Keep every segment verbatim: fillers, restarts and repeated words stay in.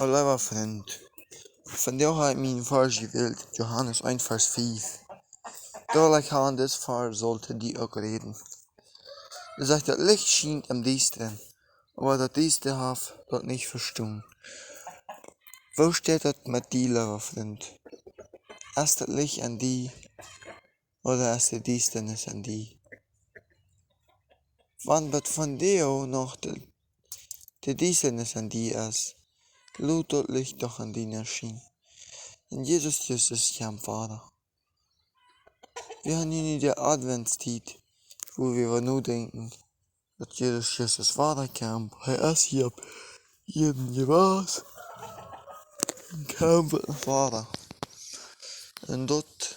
O leewa Frint, vondoag hab ekj mien Varsch jewält, Johanes eent Varsch fief. Doa jlikj aun dis Varsch sull to die uk räden. Daut sajcht: Daut Licht schient em Diestren, oba daut Diestre haft daut nich vestonen. Woo steit daut met die, leewa Frint? Es daut Licht en die, ooda es de Diestanis en die? Wan waut vondoag noch de, de Diestanis en die es, lot daut Licht doch en die schienen. Un Jesus Christus kjemt wada. Wie haben nu de Adventstiet, wua wie äwa nodenkjen, daut Jesus Christus wada kjemt. Hee es hia opp Ieed jewast un kjemt wada. Un daut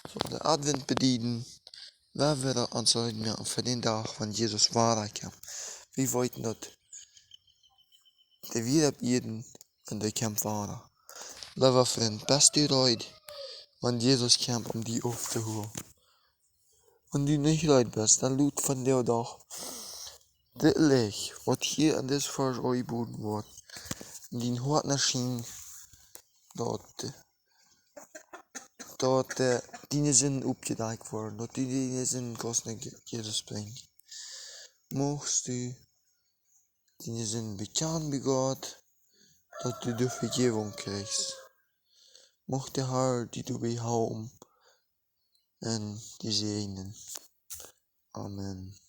saul de Advent bedieden, wua wie daut aun sellen moaken fa dän Dach, wan Jesus wada kjemt. Wie weeten daut, dee wia opp Ieed un dee kjemt wada. Leewa Frint, best du reed, wan Jesus kjemt om die auftoholen? Wan du nich reed best, dan lot vondoag doch dit Licht, waut hia en dis Varsch aunjeboden woat, en dien Hoat schienen, daut, daut, äh, diene Sinden oppjedakjt woaren, daut du diene Sinden kaust no Je-, Jesus brinjen. Muchst du diene Sinden bekjanen bie Gott, daut du de Vejäwunk kjrichst. Mucht de Har die doabie halpen un die säajnen. Amen.